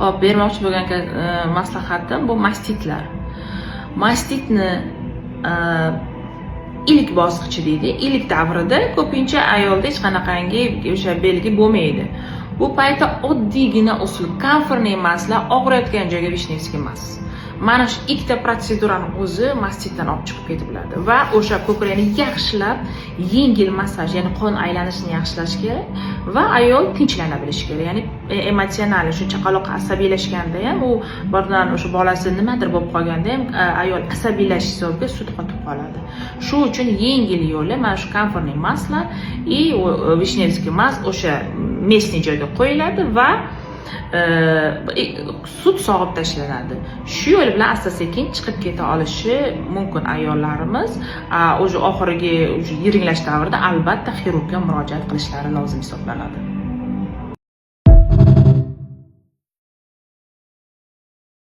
Xo'p, bermoqchi bo'lgan maslahatim bu mastitlar. Mastitni ilk bosqichi deydi, ilk davrida ko'pincha ayolda hech qanaqangi o'sha belgi bo'lmaydi. Bu paytda oddiygina usul: камфорный масло, og'riyotgan joyga вишневский мазь. Mana shu ikkita protsedurani o'zi mastitdan olib chiqib ketib va o'sha ko'krakni yaxshilab yengil massaj, ya'ni qon aylanishini yaxshilash kerak va ayol tinchlana bilishi kerak, ya'ni emotsional shu chaqaloq asabiylashganda ham, u birdan o'sha bolasi nimadir bo'lib qolganda ham ayol asabiylashish hisobiga sut qotib qoladi. Shu uchun yengil yo'li mana shu камфорный масло и вишневский мазь o'sha местный joyga qo'yiladi va sut sog'ib tashlanadi. Shu yo'l bilan asta sekin chiqib keta olishi mumkin ayollarimiz. Уже oxirgi, уже yiringlash davrida albatta xirurgga murojaat qilishlari lozim hisoblanadi.